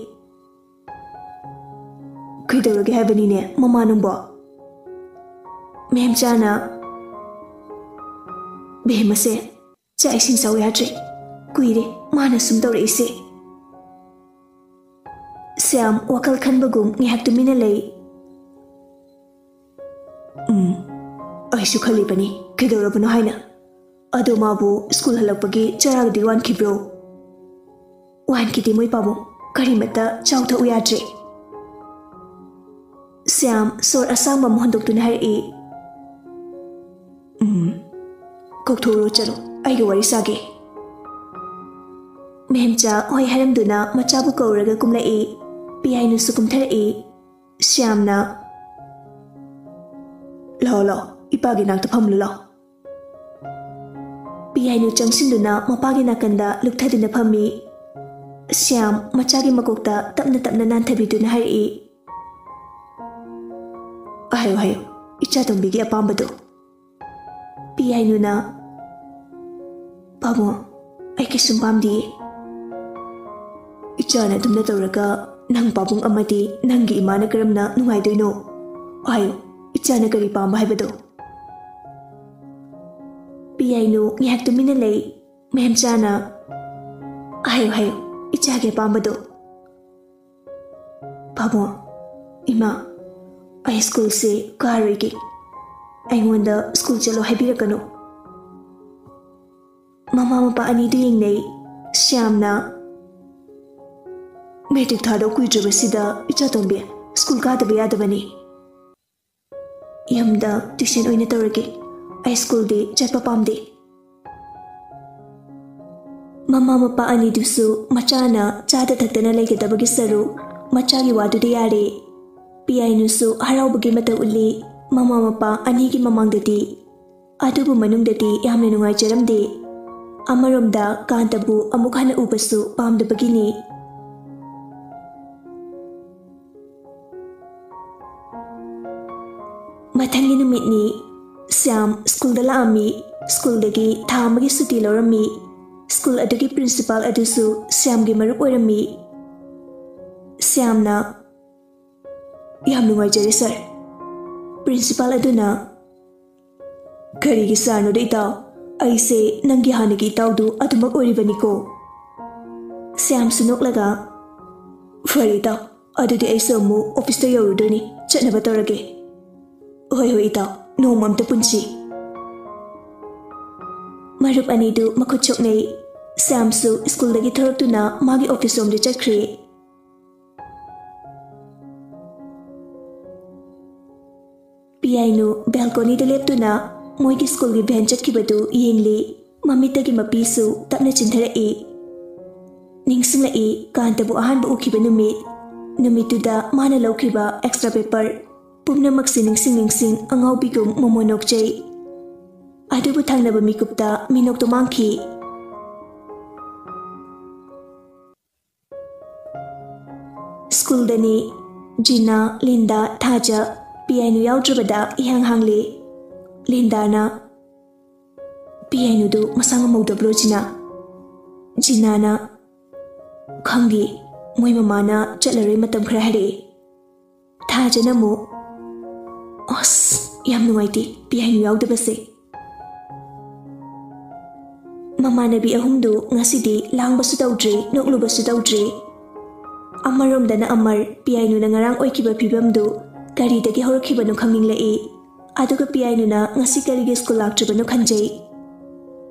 "ꯀꯩꯗꯧꯔꯒꯦ ꯍꯥꯏꯕꯅꯤꯅꯦ ꯃꯃꯥ ꯅꯪꯕꯣ?" ꯃꯦꯝꯆꯥꯅ, "ꯕꯦꯝꯃꯁꯦ ꯆꯥꯛ ꯏꯁꯤꯡ ꯆꯥꯎ ꯌꯥꯗ꯭ꯔꯦ꯫ ꯀꯨꯏꯔꯦ ꯃꯥꯅ ꯁꯨꯝ ꯇꯧꯔꯛꯏꯁꯦ꯫" ꯁ꯭ꯌꯥꯝ ꯋꯥꯈꯜ ꯈꯟꯕꯒꯨꯝ ꯉꯥꯏꯍꯥꯛ ꯇꯨꯃꯤꯟꯅ ꯂꯩ꯫ "ꯎꯝ, ꯑꯩꯁꯨ ꯈꯜꯂꯤꯕꯅꯤ, ꯀꯩꯗꯧꯔꯕꯅꯣ ꯍꯥꯏꯅ꯫ ꯑꯗꯣ ꯃꯥꯕꯨ ꯁ꯭ꯀꯨꯜ ꯍꯜꯂꯛꯄꯒꯤ ꯆꯔꯥꯒꯗꯤ ꯋꯥꯟꯈꯤꯕ꯭ꯔꯣ?" "ꯋꯥꯟꯈꯤꯗꯦ ꯃꯣꯏ ꯄꯥꯕꯨꯡ, ꯀꯔꯤꯃꯠꯇ ꯆꯥꯎ ꯊꯛꯎ ꯌꯥꯗ꯭ꯔꯦ꯫" ꯁ꯭ꯌꯥꯝ ꯁꯣꯔ ꯑꯁꯥꯡꯕ ꯑꯃ ꯍꯣꯟꯗꯣꯛꯇꯨꯅ ꯍꯥꯏꯔꯛꯏ꯫ "ꯎꯝ, ꯀꯧꯊꯣꯛꯎꯔꯣ ꯆꯠꯂꯣ, ꯑꯩꯒ ꯋꯥꯔꯤ ꯁꯥꯒꯦ꯫" ꯃꯦꯝꯆꯥ ꯍꯣꯏ ꯍꯥꯏꯔꯝꯗꯨꯅ ꯃꯆꯥꯕꯨ ꯀꯧꯔꯒ ꯀꯨꯝꯂꯛꯏ꯫ ꯄꯤꯌꯥꯏꯅꯨꯁꯨ ꯀꯨꯝꯊꯔꯛꯏ꯫ ꯁ꯭ꯌꯥꯝꯅ, "ꯂꯥꯛꯑꯣ, ꯂꯥꯛꯑꯣ, ꯏꯄꯥꯒꯤ ꯅꯥꯛꯇ ꯐꯝꯂꯨ ꯂꯥꯛꯑꯣ꯫" ꯄꯤꯌꯥꯏꯅꯨ ꯆꯪꯁꯤꯟꯗꯨꯅ ꯃꯄꯥꯒꯤ ꯅꯥꯀꯟꯗ ꯂꯨꯞꯊꯗꯨꯅ ꯐꯝꯃꯤ꯫ ꯁ꯭ꯌꯥꯝ ꯃꯆꯥꯒꯤ ꯃꯀꯣꯛꯇ ꯇꯞꯅ ꯇꯞꯅ ꯅꯥꯟꯊꯕꯤꯗꯨꯅ ꯍꯥꯏꯔꯛꯏ, "ꯍꯥꯏꯌꯨ, ꯍꯥꯏꯌꯨ, ꯏꯆꯥ ꯇꯣꯝꯕꯤꯒꯤ ꯑꯄꯥꯝꯕꯗꯣ꯫" ꯄꯤꯌꯥꯏꯅꯨꯅ, "ꯄꯥꯕꯨꯡ, ꯑꯩ ꯀꯩꯁꯨꯝ ꯄꯥꯝꯗꯤꯌꯦ꯫" "ꯏꯆꯥꯅ ꯑꯗꯨꯝꯅ ꯇꯧꯔꯒ ꯅꯪ ꯄꯥꯕꯨꯡ ꯑꯃꯗꯤ ꯅꯪꯒꯤ ꯏꯃꯥꯅ ꯀꯔꯝꯅ ꯅꯨꯡꯉꯥꯏꯗꯣꯏꯅꯣ? ꯍꯥꯏꯌꯨ, ꯏꯆꯥꯅ ꯀꯔꯤ ꯄꯥꯝꯕ ꯍꯥꯏꯕꯗꯣ?" ꯄꯤꯌꯥꯏꯅꯨ ꯉꯥꯏꯍꯥꯛ ꯇꯨꯃꯤꯟꯅ ꯂꯩ꯫ ꯃꯦꯝꯆꯥꯅ, "ꯍꯥꯏꯌꯨ, ꯍꯥꯏꯌꯨ, ꯏꯆꯥꯒꯤ ꯑꯄꯥꯝꯕꯗꯣ꯫" "ꯄꯥꯕꯨꯡ, ꯏꯃꯥ, ꯑꯩ ꯁ꯭ꯀꯨꯜꯁꯦ ꯀꯥꯔꯣꯏꯒꯦ꯫ ꯑꯩꯉꯣꯟꯗ ꯁ꯭ꯀꯨꯜ ꯆꯠꯂꯣ ꯍꯥꯏꯕꯤꯔꯛꯀꯅꯨ꯫" ꯃꯃꯥ ꯃꯄꯥ ꯑꯅꯤꯗꯨ ꯌꯦꯡꯅꯩ꯫ ꯁ꯭ꯌꯥꯝꯅ, "ꯃꯦꯇ꯭ꯔꯤꯛ ꯊꯥꯗꯧ ꯀꯨꯏꯗ꯭ꯔꯕꯁꯤꯗ ꯏꯆꯥꯇꯣꯝꯕꯤ, ꯁ꯭ꯀꯨꯜ ꯀꯥꯗꯕ ꯌꯥꯗꯕꯅꯤ꯫ ꯌꯨꯝꯗ ꯇ꯭ꯌꯨꯁꯟ ꯑꯣꯏꯅ ꯇꯧꯔꯒꯦ꯫ ꯑꯩ ꯁ꯭ꯀꯨꯜꯗꯤ ꯆꯠꯄ ꯄꯥꯝꯗꯦ꯫" ꯃꯃꯥ ꯃꯄꯥ ꯑꯅꯤꯗꯨꯁꯨ ꯃꯆꯥꯅ ꯆꯥꯗ ꯊꯛꯇꯅ ꯂꯩꯒꯗꯕꯒꯤ ꯁꯔꯨꯛ ꯃꯆꯥꯒꯤ ꯋꯥꯗꯨꯗꯤ ꯌꯥꯔꯦ꯫ ꯄꯤꯌꯥꯏꯅꯨꯁꯨ ꯍꯔꯥꯎꯕꯒꯤ ꯃꯇꯧ ꯎꯠꯂꯤ꯫ ꯃꯃꯥ ꯃꯄꯥ ꯑꯅꯤꯒꯤ ꯃꯃꯥꯡꯗꯗꯤ, ꯑꯗꯨꯕꯨ ꯃꯅꯨꯡꯗꯗꯤ ꯌꯥꯝꯅ ꯅꯨꯡꯉꯥꯏꯖꯔꯝꯗꯦ꯫ ꯑꯃꯔꯣꯝꯗ ꯀꯥꯟꯇꯕꯨ ꯑꯃꯨꯛ ꯍꯟꯅ ꯎꯕꯁꯨ ꯄꯥꯝꯗꯕꯒꯤꯅꯤ꯫ ꯃꯊꯪꯒꯤ ꯅꯨꯃꯤꯠꯅꯤ꯫ ꯁ꯭ꯌꯥꯝ ꯁ꯭ꯀꯨꯜꯗ ꯂꯥꯛꯑꯝꯃꯤ꯫ ꯁ꯭ꯀꯨꯜꯗꯒꯤ ꯊꯥ ꯑꯃꯒꯤ ꯁꯨꯇꯤ ꯂꯧꯔꯝꯃꯤ꯫ ꯁ꯭ꯀꯨꯜ ꯑꯗꯨꯒꯤ ꯄ꯭ꯔꯤꯟꯁꯤꯄꯥꯜ ꯑꯗꯨꯁꯨ ꯁ꯭ꯌꯥꯝꯒꯤ ꯃꯔꯨꯞ ꯑꯣꯏꯔꯝꯃꯤ꯫ ꯁ꯭ꯌꯥꯝꯅ, "ꯌꯥꯝ ꯅꯨꯡꯉꯥꯏꯖꯔꯦ ꯁꯥꯔ꯫ ꯄ꯭ꯔꯤꯟꯁꯤꯄꯥꯜ ꯑꯗꯨꯅ, 'ꯀꯔꯤꯒꯤ ꯁꯥꯔꯅꯣꯗ ꯏꯇꯥꯎ? ꯑꯩꯁꯦ ꯅꯪꯒꯤ ꯍꯥꯟꯅꯒꯤ ꯏꯇꯥꯎꯗꯨ ꯑꯗꯨꯃꯛ ꯑꯣꯏꯔꯤꯕꯅꯤꯀꯣ।'" ꯁ꯭ꯌꯥꯝꯁꯨ ꯅꯣꯛꯂꯒ, "ꯐꯔꯦ ꯏꯇꯥꯎ, ꯑꯗꯨꯗꯤ ꯑꯩꯁꯨ ꯑꯃꯨꯛ ꯑꯣꯐꯤꯁꯇ ꯌꯧꯔꯨꯗꯣꯏꯅꯤ, ꯆꯠꯅꯕ ꯇꯧꯔꯒꯦ꯫" "ꯍꯣꯏ ꯍꯣꯏ ꯏꯇꯥꯎ, ꯅꯣꯡꯃ ꯑꯝꯇ ꯄꯨꯟꯁꯤ꯫" ꯃꯔꯨꯞ ꯑꯅꯤꯗꯨ ꯃꯈꯨꯠ ꯁꯣꯛꯅꯩ꯫ ꯁ꯭ꯌꯥꯝꯁꯨ ꯁ꯭ꯀꯨꯜꯗꯒꯤ ꯊꯣꯔꯛꯇꯨꯅ ꯃꯥꯒꯤ ꯑꯣꯐꯤꯁ ꯔꯣꯝꯗ ꯆꯠꯈ꯭ꯔꯦ꯫ ꯄꯤꯌꯥꯏꯅꯨ ꯕꯦꯜꯀꯣꯅꯤꯗ ꯂꯦꯞꯇꯨꯅ ꯃꯣꯏꯒꯤ ꯁ꯭ꯀꯨꯜꯒꯤ ꯚꯦꯟ ꯆꯠꯈꯤꯕꯗꯨ ꯌꯦꯡꯂꯤ꯫ ꯃꯃꯤꯠꯇꯒꯤ ꯃꯄꯤꯁꯨ ꯇꯞꯅ ꯆꯤꯟꯊꯔꯛꯏ꯫ ꯅꯤꯡꯁꯤꯡꯂꯛꯏ ꯀꯥꯟꯇꯕꯨ ꯑꯍꯥꯟꯕ ꯎꯈꯤꯕ ꯅꯨꯃꯤꯠ꯫ ꯅꯨꯃꯤꯠꯇꯨꯗ ꯃꯥꯅ ꯂꯧꯈꯤꯕ ꯑꯦꯛꯁꯇ꯭ꯔꯥ ꯄꯦꯄꯔ꯫ ꯄꯨꯝꯅꯃꯛꯁꯤ ꯅꯤꯡꯁꯤꯡ ꯅꯤꯡꯁꯤꯡ ꯑꯉꯥꯎꯕꯤꯒꯨꯝ ꯃꯣꯃꯣꯟ ꯅꯣꯛꯆꯩ꯫ ꯑꯗꯨꯕꯨ ꯊꯪꯅꯕ ꯃꯤꯀꯨꯞꯇ ꯃꯤꯅꯣꯛꯇꯣ ꯃꯥꯡꯈꯤ꯫ ꯁ꯭ꯀꯨꯜꯗꯅꯤ꯫ ꯖꯤꯅꯥ, ꯂꯤꯟꯗꯥ, ꯊꯥꯖ, ꯄꯤꯌꯥꯏꯅꯨ ꯌꯥꯎꯗ꯭ꯔꯕꯗ ꯏꯍꯥꯡ ꯍꯥꯡꯂꯤ꯫ ꯂꯤꯟꯗꯥꯅ, "ꯄꯤꯌꯥꯏꯅꯨꯗꯨ ꯃꯁꯥ ꯉꯝꯍꯧꯗꯕ꯭ꯔꯣ, ꯖꯤꯅꯥ?" ꯖꯤꯅꯥꯅ, "ꯈꯪꯗꯦ, ꯃꯣꯏ ꯃꯃꯥꯅ ꯆꯠꯂꯔꯣꯏ ꯃꯇꯝ ꯈꯔ ꯍꯥꯏꯔꯛꯑꯦ꯫" ꯊꯥꯖꯅ ꯑꯃꯨꯛ, "ꯑꯁ, ꯌꯥꯝ ꯅꯨꯡꯉꯥꯏꯇꯦ ꯄꯤꯌꯥꯏꯅꯨ ꯌꯥꯎꯗꯕꯁꯦ꯫" ꯃꯃꯥꯟꯅꯕꯤ ꯑꯍꯨꯝꯗꯨ ꯉꯁꯤꯗꯤ ꯂꯥꯡꯕꯁꯨ ꯇꯧꯗ꯭ꯔꯦ, ꯅꯣꯛꯂꯨꯕꯁꯨ ꯇꯧꯗ꯭ꯔꯦ꯫ ꯑꯃꯔꯣꯝꯗꯅ ꯑꯃꯔ, ꯄꯤꯌꯥꯏꯅꯨꯅ ꯉꯔꯥꯡ ꯑꯣꯏꯈꯤꯕ ꯐꯤꯕꯝꯗꯨ ꯀꯔꯤꯗꯒꯤ ꯍꯧꯔꯛꯈꯤꯕꯅꯣ ꯈꯪꯅꯤꯡꯂꯛꯏ꯫ ꯑꯗꯨꯒ ꯄꯤꯌꯥꯏꯅꯨꯅ ꯉꯁꯤ ꯀꯔꯤꯒꯤ ꯁ꯭ꯀꯨꯜ ꯂꯥꯛꯇ꯭ꯔꯤꯕꯅꯣ ꯈꯟꯖꯩ꯫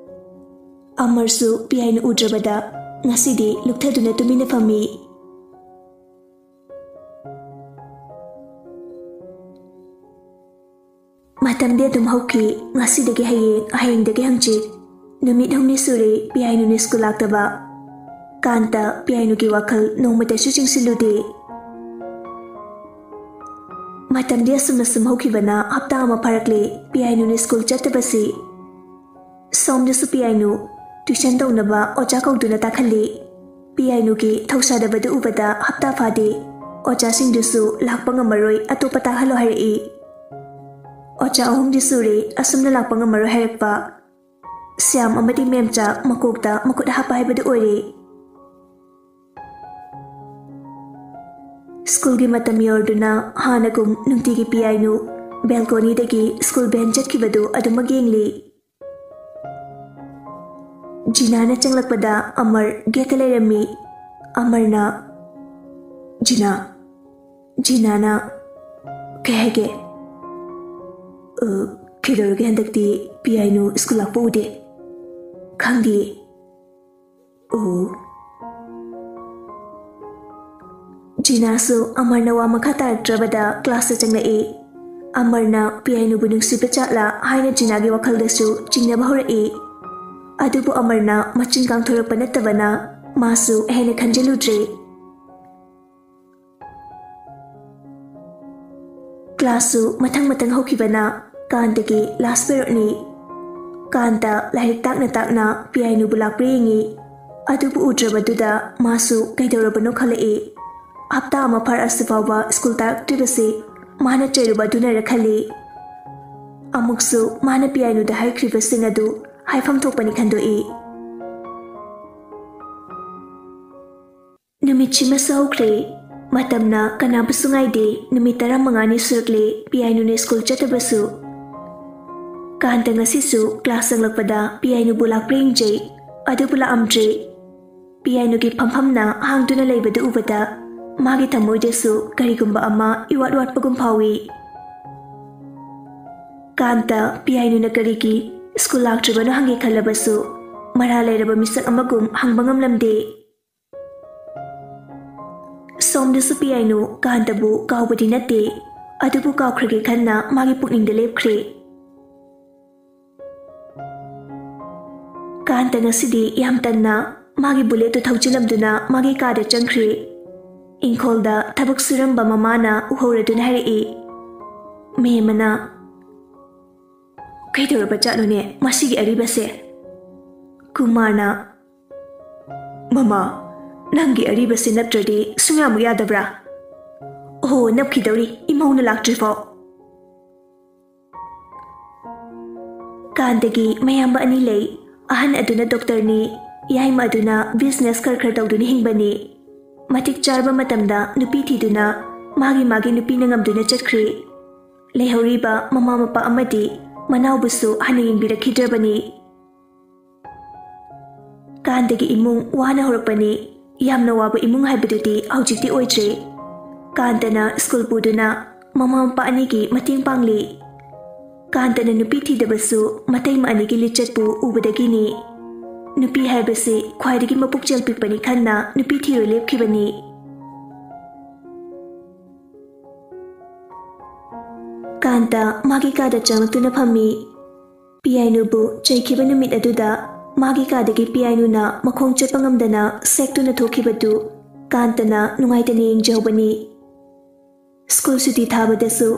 ꯑꯃꯔꯁꯨ ꯄꯤꯌꯥꯏꯅꯨ ꯎꯗ꯭ꯔꯕꯗ ꯉꯁꯤꯗꯤ ꯂꯨꯛꯊꯗꯨꯅ ꯇꯨꯃꯤꯟꯅ ꯐꯝꯃꯤ꯫ ꯃꯇꯝꯗꯤ ꯑꯗꯨꯝ ꯍꯧꯈꯤ꯫ ꯉꯁꯤꯗꯒꯤ ꯍꯌꯦꯡ, ꯍꯌꯦꯡꯗꯒꯤ ꯍꯪꯆꯤꯠ꯫ ꯅꯨꯃꯤꯠ ꯍꯨꯝꯅꯤ ꯁꯨꯔꯦ ꯄꯤꯌꯥꯏꯅꯨꯅ ꯁ꯭ꯀꯨꯜ ꯂꯥꯛꯇꯕ꯫ ꯀꯥꯟꯇ ꯄꯤꯌꯥꯏꯅꯨꯒꯤ ꯋꯥꯈꯜ ꯅꯣꯡꯃꯇꯁꯨ ꯆꯤꯡꯁꯤꯜꯂꯨꯗꯦ꯫ ꯃꯇꯝꯗꯤ ꯑꯁꯨꯝꯅ ꯁꯨꯝ ꯍꯧꯈꯤꯕꯅ ꯍꯞꯇꯥ ꯑꯃ ꯐꯥꯔꯛꯂꯦ ꯄꯤꯌꯥꯏꯅꯨꯅ ꯁ꯭ꯀꯨꯜ ꯆꯠꯇꯕꯁꯤ꯫ ꯁꯣꯝꯗꯁꯨ ꯄꯤꯌꯥꯏꯅꯨ ꯇ꯭ꯌꯨꯁꯟ ꯇꯧꯅꯕ ꯑꯣꯖꯥ ꯀꯧꯗꯨꯅ ꯇꯥꯛꯍꯜꯂꯤ꯫ ꯄꯤꯌꯥꯏꯅꯨꯒꯤ ꯊꯧꯁꯥꯗꯕꯗꯨ ꯎꯕꯗ ꯍꯞꯇꯥ ꯐꯥꯗꯦ꯫ ꯑꯣꯖꯥꯁꯤꯡꯗꯨꯁꯨ ꯂꯥꯛꯄ ꯉꯝꯃꯔꯣꯏ, ꯑꯇꯣꯞꯄ ꯇꯥꯛꯍꯜꯂꯣ ꯍꯥꯏꯔꯛꯏ꯫ ꯑꯣꯖꯥ ꯑꯍꯨꯝꯗꯤ ꯁꯨꯔꯦ ꯑꯁꯨꯝꯅ ꯂꯥꯛꯄ ꯉꯝꯃꯔꯣꯏ ꯍꯥꯏꯔꯛꯄ꯫ ꯁ꯭ꯌꯥꯝ ꯑꯃꯗꯤ ꯃꯦꯝꯆꯥ ꯃꯀꯣꯛꯇ ꯃꯈꯨꯠ ꯍꯥꯞꯄ ꯍꯥꯏꯕꯗꯨ ꯑꯣꯏꯔꯦ꯫ ꯁ꯭ꯀꯨꯜꯒꯤ ꯃꯇꯝ ꯌꯧꯔꯗꯨꯅ ꯍꯥꯟꯅꯒꯨꯝ ꯅꯨꯡꯇꯤꯒꯤ ꯄꯤꯌꯥꯏꯅꯨ ꯕꯦꯜꯀꯣꯅꯤꯗꯒꯤ ꯁ꯭ꯀꯨꯜ ꯚꯦꯟ ꯆꯠꯈꯤꯕꯗꯨ ꯑꯗꯨꯃꯛ ꯌꯦꯡꯂꯤ꯫ ꯖꯤꯅꯥꯅ ꯆꯪꯂꯛꯄꯗ ꯑꯃꯔ ꯒꯦꯠꯇ ꯂꯩꯔꯝꯃꯤ꯫ ꯑꯃꯔꯅ, "ꯖꯤꯅꯥ, ꯖꯤꯅꯥꯅ ꯀꯩ ꯍꯥꯏꯒꯦ?" "ꯑ, ꯀꯩꯗꯧꯔꯒꯦ ꯍꯟꯗꯛꯇꯤ ꯄꯤꯌꯥꯏꯅꯨ ꯁ꯭ꯀꯨꯜ ꯂꯥꯛꯄ ꯎꯗꯦ?" "ꯈꯪꯗꯤꯌꯦ꯫" "ꯑꯣ꯫" ꯖꯤꯅꯥꯁꯨ ꯑꯃꯔꯅ ꯋꯥ ꯃꯈꯥ ꯇꯥꯔꯛꯇ꯭ꯔꯕꯗ ꯀ꯭ꯂꯥꯁꯇ ꯆꯪꯂꯛꯏ꯫ ꯑꯃꯔꯅ ꯄꯤꯌꯥꯏꯅꯨꯕꯨ ꯅꯨꯡꯁꯤꯕ ꯆꯥꯠꯂꯥ ꯍꯥꯏꯅ ꯖꯤꯅꯥꯒꯤ ꯋꯥꯈꯜꯗꯁꯨ ꯆꯤꯡꯅꯕ ꯍꯧꯔꯛꯏ꯫ ꯑꯗꯨꯕꯨ ꯑꯃꯔꯅ ꯃꯆꯤꯟ ꯀꯥꯡꯊꯣꯔꯛꯄ ꯅꯠꯇꯕꯅ ꯃꯥꯁꯨ ꯍꯦꯟꯅ ꯈꯟꯖꯤꯜꯂꯨꯗ꯭ꯔꯦ꯫ ꯀ꯭ꯂꯥꯁꯁꯨ ꯃꯊꯪ ꯃꯊꯪ ꯍꯧꯈꯤꯕꯅ ꯀꯥꯟꯇꯒꯤ ꯂꯥꯁ ꯄꯦꯔꯣꯠꯅꯤ꯫ ꯀꯥꯟꯇ ꯂꯥꯏꯔꯤꯛ ꯇꯥꯛꯅ ꯇꯥꯛꯅ ꯄꯤꯌꯥꯏꯅꯨꯕꯨ ꯂꯥꯛꯄ꯭ꯔꯥ ꯌꯦꯡꯉꯤ꯫ ꯑꯗꯨꯕꯨ ꯎꯗ꯭ꯔꯕꯗꯨꯗ ꯃꯥꯁꯨ ꯀꯩꯗꯧꯔꯕꯅꯣ ꯈꯜꯂꯛꯏ꯫ ꯍꯞꯇꯥ ꯑꯃ ꯐꯥꯔꯛꯑꯁꯤ ꯐꯥꯎꯕ ꯁ꯭ꯀꯨꯜ ꯇꯥꯔꯛꯇ꯭ꯔꯤꯕꯁꯤ ꯃꯥꯅ ꯆꯩꯔꯨꯕ ꯑꯗꯨꯅꯔ ꯈꯜꯂꯤ꯫ ꯑꯃꯨꯛꯁꯨ ꯃꯥꯅ ꯄꯤꯌꯥꯏꯅꯨꯗ ꯍꯥꯏꯈ꯭ꯔꯤꯕꯁꯤꯡ ꯑꯗꯨ ꯍꯥꯏꯐꯝ ꯊꯣꯛꯄꯅꯤ ꯈꯟꯗꯣꯛꯏ꯫ ꯅꯨꯃꯤꯠꯁꯤꯃꯁꯨ ꯍꯧꯈ꯭ꯔꯦ꯫ ꯃꯇꯝꯅ ꯀꯅꯥꯕꯨꯁꯨ ꯉꯥꯏꯗꯦ꯫ ꯅꯨꯃꯤꯠ ꯇꯔꯥꯃꯉꯥꯅꯤ ꯁꯨꯔꯛꯂꯦ ꯄꯤꯌꯥꯏꯅꯨꯅ ꯁ꯭ꯀꯨꯜ ꯆꯠꯇꯕꯁꯨ꯫ ꯀꯥꯟꯇ ꯉꯁꯤꯁꯨ ꯀ꯭ꯂꯥꯁ ꯆꯪꯂꯛꯄꯗ ꯄꯤꯌꯥꯏꯅꯨꯕꯨ ꯂꯥꯛꯄ꯭ꯔꯥ ꯌꯦꯡꯖꯩ, ꯑꯗꯨꯕꯨ ꯂꯥꯛꯑꯝꯗ꯭ꯔꯦ꯫ ꯄꯤꯌꯥꯏꯅꯨꯒꯤ ꯐꯝꯐꯝꯅ ꯍꯥꯡꯗꯨꯅ ꯂꯩꯕꯗꯨ ꯎꯕꯗ ꯃꯥꯒꯤ ꯊꯃꯣꯏꯗꯁꯨ ꯀꯔꯤꯒꯨꯝꯕ ꯑꯃ ꯏꯋꯥꯠ ꯋꯥꯠꯄꯒꯨꯝ ꯐꯥꯎꯏ꯫ ꯀꯥꯟꯇ ꯄꯤꯌꯥꯏꯅꯨꯅ ꯀꯔꯤꯒꯤ ꯁ꯭ꯀꯨꯜ ꯂꯥꯛꯇ꯭ꯔꯤꯕꯅꯣ ꯍꯪꯒꯦ ꯈꯜꯂꯕꯁꯨ ꯃꯔꯥꯜ ꯂꯩꯔꯕ ꯃꯤꯁꯛ ꯑꯃꯒꯨꯝ ꯍꯪꯕ ꯉꯝꯂꯝꯗꯦ꯫ ꯁꯣꯝꯗꯁꯨ ꯄꯤꯌꯥꯏꯅꯨ ꯀꯥꯟꯇꯕꯨ ꯀꯥꯎꯕꯗꯤ ꯅꯠꯇꯦ, ꯑꯗꯨꯕꯨ ꯀꯥꯎꯈ꯭ꯔꯒꯦ ꯈꯟꯅ ꯃꯥꯒꯤ ꯄꯨꯛꯅꯤꯡꯗ ꯂꯦꯞꯈ꯭ꯔꯦ꯫ ꯀꯥꯟꯇ ꯉꯁꯤꯗꯤ ꯌꯥꯝ ꯇꯟꯅ ꯃꯥꯒꯤ ꯕꯨꯂꯦꯠꯇꯨ ꯊꯧꯖꯤꯜꯂꯝꯗꯨꯅ ꯃꯥꯒꯤ ꯀꯥꯗ ꯆꯪꯈ꯭ꯔꯦ꯫ ꯏꯪꯈꯣꯜꯗ ꯊꯕꯛ ꯁꯨꯔꯝꯕ ꯃꯃꯥꯅ ꯎꯍꯧꯔꯗꯨꯅ ꯍꯥꯏꯔꯛꯏ꯫ ꯃꯦꯝꯃꯅ, "ꯀꯩꯗꯧꯔꯕ ꯖꯥꯠꯅꯣꯅꯦ ꯃꯁꯤꯒꯤ ꯑꯔꯤꯕꯁꯦ?" ꯀꯨꯃꯥꯔꯅ, "ꯃꯃꯥ, ꯅꯪꯒꯤ ꯑꯔꯤꯕꯁꯦ ꯅꯞꯇ꯭ꯔꯗꯤ ꯁꯨꯡꯌꯥꯃꯛ ꯌꯥꯗꯕ꯭ꯔꯥ? ꯑꯣꯍꯣ, ꯅꯞꯈꯤꯗꯧꯔꯤ, ꯏꯃꯧꯅ ꯂꯥꯛꯇ꯭ꯔꯤꯐꯥꯎ꯫" ꯀꯥꯟꯇꯒꯤ ꯃꯌꯥꯝꯕ ꯑꯅꯤ ꯂꯩ꯫ ꯑꯍꯟ ꯑꯗꯨꯅ ꯗꯣꯛꯇꯔꯅꯤ, ꯌꯥꯏꯃ ꯑꯗꯨꯅ ꯕꯤꯖꯤꯅꯦꯁ ꯈꯔ ꯈꯔ ꯇꯧꯗꯨꯅ ꯍꯤꯡꯕꯅꯤ꯫ ꯃꯇꯤꯛ ꯆꯥꯔꯕ ꯃꯇꯝꯗ ꯅꯨꯄꯤ ꯊꯤꯗꯨꯅ ꯃꯥꯒꯤ ꯃꯥꯒꯤ ꯅꯨꯄꯤꯅ ꯉꯝꯗꯨꯅ ꯆꯠꯈ꯭ꯔꯤ꯫ ꯂꯩꯍꯧꯔꯤꯕ ꯃꯃꯥ ꯃꯄꯥ ꯑꯃꯗꯤ ꯃꯅꯥꯎꯕꯨꯁꯨ ꯍꯟꯅ ꯌꯦꯡꯕꯤꯔꯛꯈꯤꯗ꯭ꯔꯕꯅꯤ꯫ ꯀꯥꯟꯇꯒꯤ ꯏꯃꯨꯡ ꯋꯥꯅ ꯍꯧꯔꯛꯄꯅꯤ꯫ ꯌꯥꯝꯅ ꯋꯥꯕ ꯏꯃꯨꯡ ꯍꯥꯏꯕꯗꯨꯗꯤ ꯍꯧꯖꯤꯛꯇꯤ ꯑꯣꯏꯗ꯭ꯔꯦ꯫ ꯀꯥꯟꯇꯅ ꯁ꯭ꯀꯨꯜ ꯄꯨꯗꯨꯅ ꯃꯃꯥ ꯃꯄꯥ ꯑꯅꯤꯒꯤ ꯃꯇꯦꯡ ꯄꯥꯡꯂꯤ꯫ ꯀꯥꯟꯇꯅ ꯅꯨꯄꯤ ꯊꯤꯗꯕꯁꯨ ꯃꯇꯩꯃ ꯑꯅꯤꯒꯤ ꯂꯤꯆꯠꯄꯨ ꯎꯕꯗꯒꯤꯅꯤ꯫ ꯅꯨꯄꯤ ꯍꯥꯏꯕꯁꯤ ꯈ꯭ꯋꯥꯏꯗꯒꯤ ꯃꯄꯨꯛꯆꯦꯜ ꯄꯤꯛꯄꯅꯤ ꯈꯟꯅ ꯅꯨꯄꯤ ꯊꯤꯔꯣꯏ ꯂꯦꯞꯈꯤꯕꯅꯤ꯫ ꯀꯥꯟꯇ ꯃꯥꯒꯤ ꯀꯥꯗ ꯆꯪꯂꯛꯇꯨꯅ ꯐꯝꯃꯤ꯫ ꯄꯤꯌꯥꯏꯅꯨꯕꯨ ꯆꯩꯈꯤꯕ ꯅꯨꯃꯤꯠ ꯑꯗꯨꯗ ꯃꯥꯒꯤ ꯀꯥꯗꯒꯤ ꯄꯤꯌꯥꯏꯅꯨꯅ ꯃꯈꯣꯡ ꯆꯠꯄ ꯉꯝꯗꯅ ꯁꯦꯛꯇꯨꯅ ꯊꯣꯛꯈꯤꯕꯗꯨ ꯀꯥꯟꯇꯅ ꯅꯨꯡꯉꯥꯏꯇꯅ ꯌꯦꯡꯖꯍꯧꯕꯅꯤ꯫ ꯁ꯭ꯀꯨꯜ ꯁꯨꯇꯤ ꯊꯥꯕꯗꯁꯨ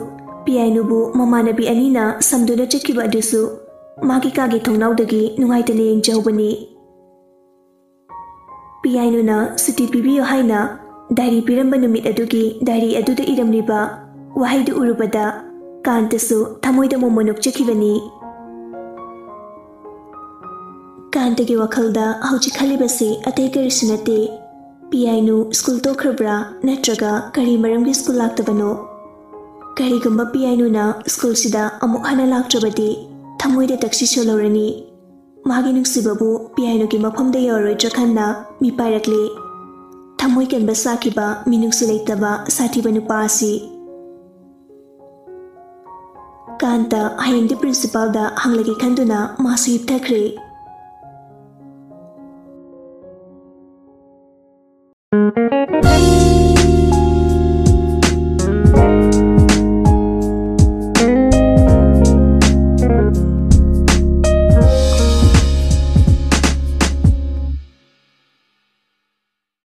ꯄꯤꯌꯥꯏꯅꯨꯕꯨ ꯃꯃꯥꯟꯅꯕꯤ ꯑꯅꯤꯅ ꯁꯝꯗꯨꯅ ꯆꯠꯈꯤꯕ ꯑꯗꯨꯁꯨ ꯃꯥꯒꯤ ꯀꯥꯒꯤ ꯊꯣꯡꯅꯥꯎꯗꯒꯤ ꯅꯨꯡꯉꯥꯏꯇꯅ ꯌꯦꯡꯖꯍꯧꯕꯅꯤ꯫ ꯄꯤꯌꯥꯏꯅꯨꯅ ꯁꯨꯇꯤ ꯄꯤꯕꯤꯌꯨ ꯍꯥꯏꯅ ꯗꯥꯏꯔꯤ ꯄꯤꯔꯝꯕ ꯅꯨꯃꯤꯠ ꯑꯗꯨꯒꯤ ꯗꯥꯏꯔꯤ ꯑꯗꯨꯗ ꯏꯔꯝꯂꯤꯕ ꯋꯥꯍꯩꯗꯨ ꯎꯔꯨꯕꯗ ꯀꯥꯟꯇꯁꯨ ꯊꯃꯣꯏꯗ ꯃꯣꯃꯣꯟ ꯅꯣꯛꯆꯈꯤꯕꯅꯤ꯫ ꯀꯥꯟꯇꯒꯤ ꯋꯥꯈꯜꯗ ꯍꯧꯖꯤꯛ ꯈꯜꯂꯤꯕꯁꯤ ꯑꯇꯩ ꯀꯔꯤꯁꯨ ꯅꯠꯇꯦ꯫ ꯄꯤꯌꯥꯏꯅꯨ ꯁ꯭ꯀꯨꯜ ꯇꯣꯛꯈ꯭ꯔꯕ꯭ꯔꯥ, ꯅꯠꯇ꯭ꯔꯒ ꯀꯔꯤ ꯃꯔꯝꯒꯤ ꯁ꯭ꯀꯨꯜ ꯂꯥꯛꯇꯕꯅꯣ? ꯀꯔꯤꯒꯨꯝꯕ ꯄꯤꯌꯥꯏꯅꯨꯅ ꯁ꯭ꯀꯨꯜꯁꯤꯗ ꯑꯃꯨꯛ ꯍꯟꯅ ꯂꯥꯛꯇ꯭ꯔꯕꯗꯤ ꯊꯃꯣꯏꯗ ꯇꯛꯁꯤ ꯁꯣꯜꯍꯧꯔꯅꯤ꯫ ꯃꯥꯒꯤ ꯅꯨꯡꯁꯤꯕꯕꯨ ꯄꯤꯌꯥꯏꯅꯨꯒꯤ ꯃꯐꯝꯗ ꯌꯧꯔꯔꯣꯏꯗ꯭ꯔꯥ ꯈꯟꯅ ꯃꯤ ꯄꯥꯏꯔꯛꯂꯤ꯫ ꯊꯃꯣꯏ ꯀꯟꯕ ꯁꯥꯈꯤꯕ, ꯃꯤꯅꯨꯡꯁꯤ ꯂꯩꯇꯕ ꯁꯥꯊꯤꯕ ꯅꯨꯄꯥ ꯑꯁꯤ꯫ ꯀꯥꯟꯇ ꯍꯌꯦꯡꯗꯤ ꯄ꯭ꯔꯤꯟꯁꯤꯄꯥꯜꯗ ꯍꯪꯂꯒꯦ ꯈꯟꯗꯨꯅ ꯃꯥꯁꯨ ꯍꯤꯞꯊꯈ꯭ꯔꯦ꯫